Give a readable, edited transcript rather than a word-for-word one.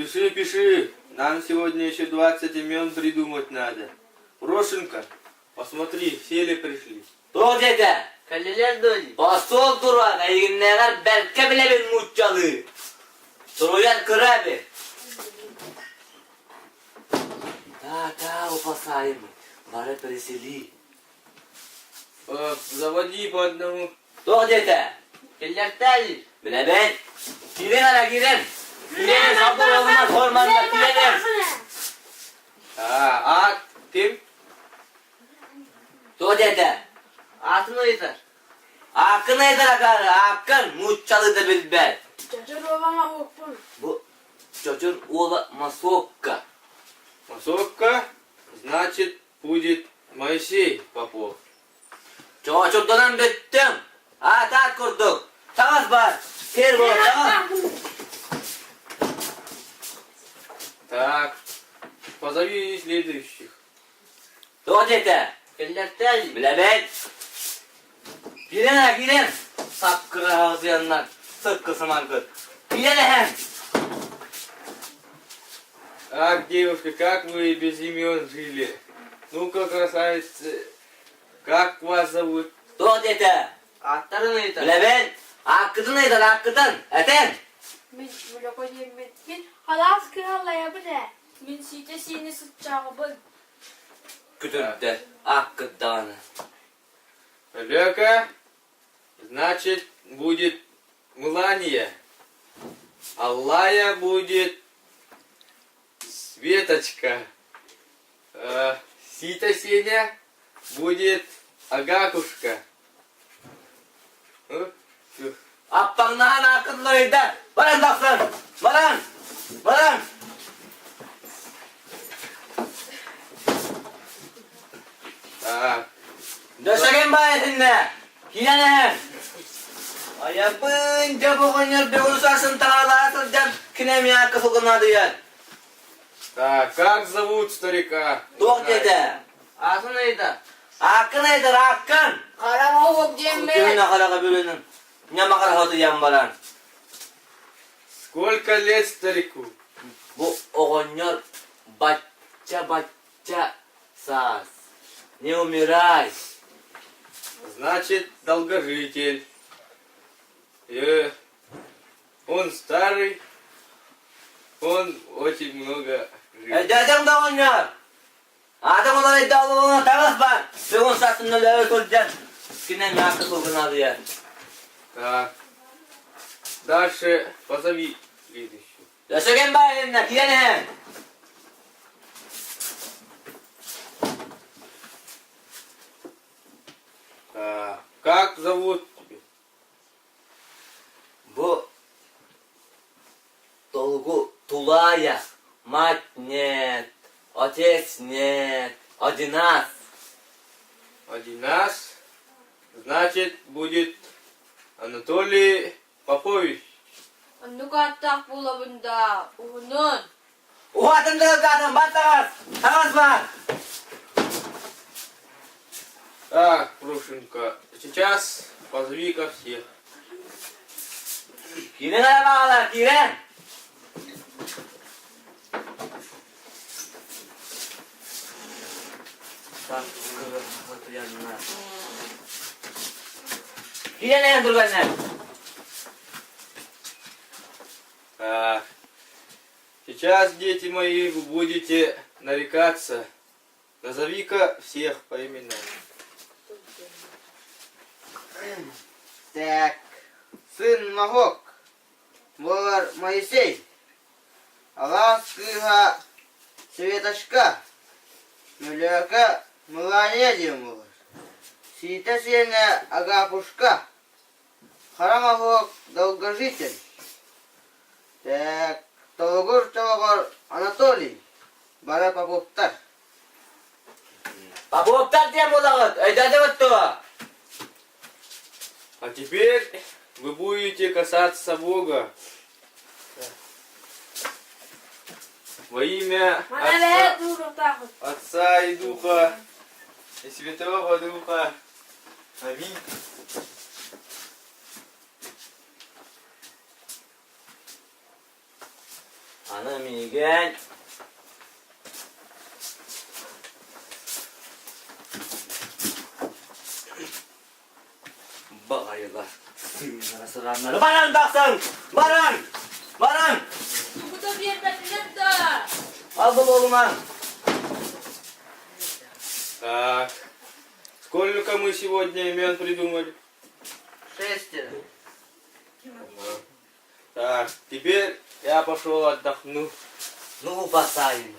Пиши, пиши, нам сегодня еще 20 имен придумать надо. Прошенька, посмотри, все ли пришли? Туох диэтэ? Кэллилэр дуо дии? Остуол туруан эйигиннээҕэр бэркэ билэбин нууччалыы. Суруйан кыра эбит. Да-да, упасаемый, бары пересели. Заводи по одному. Туох диэтэ? Киллэртээ Билэбин. Киирэн ара киирэн. Киирэн салгын олунан форманна киирэн. А, а, ким? Туох диэтэ? Аатын ыйытар. Ааккын ыйытар акаары, ааккын нууччалыы да билбэт. Чочур уола оҥоһукпун. Бу Чочур уола Масокка. Масокка, значит, будет Моисей Попов. Чоочурданан бүттүм. Аат-аат курдук. Таҥас бар. Кэр буол, таҥас. Так, позови следующих. Туох диэтэ? Киллэртээ Билэбин. Киирэн ээ, киирэн. Саккыраһаҕытыйаннар сыккы сымаргыт. Киирэн эһэм. Так, девушка, как вы без имен жили? Ну-ка, красавицы, как вас зовут? Туох диэтэ? Ааттарын ыйытар. Билэбин. Ааккытын ыйытар, ааккытын. Этэн. Мин Мөлөкө диэммин. Мин халаас кыһаллайабын ээ. Мин сиитэ-сиини сыччааҕыбын. Күтүрдэр, ааккыт даҕаны. Өлөөкө, значит, будет Мылания. Аллая будет Светочка. Э, Сита Сеня будет Агакушка. Ну, всё. Аппаҥнаһан ааккытын ыйда. Баран тахсан! Баран! Баран! Так. Дөсөген баа этиннэ! Киирэн эһэм! Айабын дьэ оҕонньор бүгүн сарсын таҕалаа сылдьан кинэмиакка сылгынаадыйар. Так, как зовут старика? Туох диэтэ? Аатын ыйытар. Ааккын ыйытар, ааккын! Хара оһук диэммин. Күһүн хараҕа бүрүнүн ньама хараҕа баран. Сколько лет старику? Бу оҕонньор бачча-бачча саас. Не умирай. Значит, долгожитель. Э, он старый, он очень много жил. Дядям да оҕонньор! Аатым уларыйда олоҕуна таҥас бар! Бүгүн сарсын өлөөрү сылдьан кинэ мягко сылгынаадыйар. Так, дальше позови следующую. Өсөген баайынна киэн эһэм! Так, как зовут тебя? Бу толугу тулаайах, мать нет, отец нет, одинас. Одинас, значит, будет Анатолий Попович. Оннук ааттаах буолабын да, уһунун. Уһаатын да ылгаатын бар таҕас, таҕас бар. Так, Прушенька, сейчас позови-ка всех. Киирэн эрэ баҕалар, киирэн. Киирэн эһэн турганнар. Так, сейчас, дети мои, вы будете нарекаться. Назови-ка всех по именам. Так, сын Магог, буолар Моисей, алаас кыыһа Светочка, Мөлөөкө Мылааньа диэн буолар. Сиитэ сиэнэ Агапушка, Хара Моһуок долгожитель. Так, Толугур чолоҕор Анатолий, бары Поповтар. Поповтар диэн буолаҕыт, өйдөөтүгүт дуо? А теперь вы будете касаться Бога. Во имя Отца, Отца и Духа и Святого Духа. Аминь. Аны миигин Баҕайылар сыыннара сыраннары баран тахсыҥ! Баран! Баран! Тугу да биэрбэтилэр да! Ал буолумаҥ! Так, сколько мы сегодня имен придумали? Шестеро. Так, теперь я пошел отдохну. Ну, поставим.